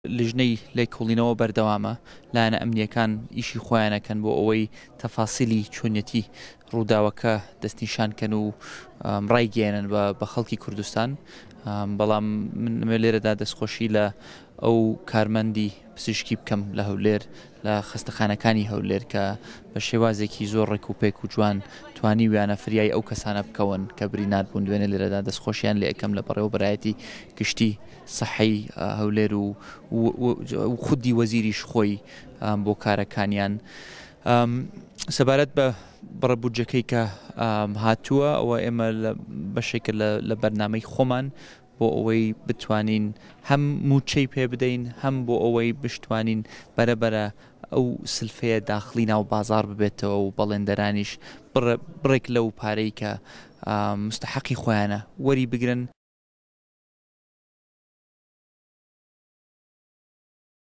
لیژنەی لێکۆڵینەوە بەردەوامە، لایەنە ئەمنییەکان ئیشی خۆیان ئەکەن بۆ ئەوەی تەفاسیلی چۆنیەتی ڕووداوەکە دەستنیشان کەن و ڕایگەیەنن بە خەڵکی کوردستان. بەڵام من ئەمەوێ لێرەدا دەستخۆشی لە ئەو کارمەندی پزیشکی بکەم لە هەولێر، لە خەستەخانەکانی هەولێر کە بە شێوازێکی زۆر ڕێک و پێک و جوان توانیویانە فریای ئەو کەسانە بکەون کە برینار بوون. دوێنێ لێرەدا دەستخۆشیان لێ ئەکەم لە بەڕێوەبەرایەتی گشتی سەحەی هەولێر و خودی وەزیریش خۆی بۆ کارەکانیان. سەبارەت بە بڕە بودجەکەی کە هاتووە، ئەوە ئێمە لە بەشێکە لە بەرنامەی خۆمان بۆ ئەوەی بتوانین هەم مووچەی پێ بدەین، هەم بۆ ئەوەی بشتوانین بەرەبەرە ئەو سلفەیە داخڵی ناو بازاڕ ببێتەوە و بەڵێندەرانیش بڕێک لەو پارەی کە مستحەقی خۆیانە وەری بگرن.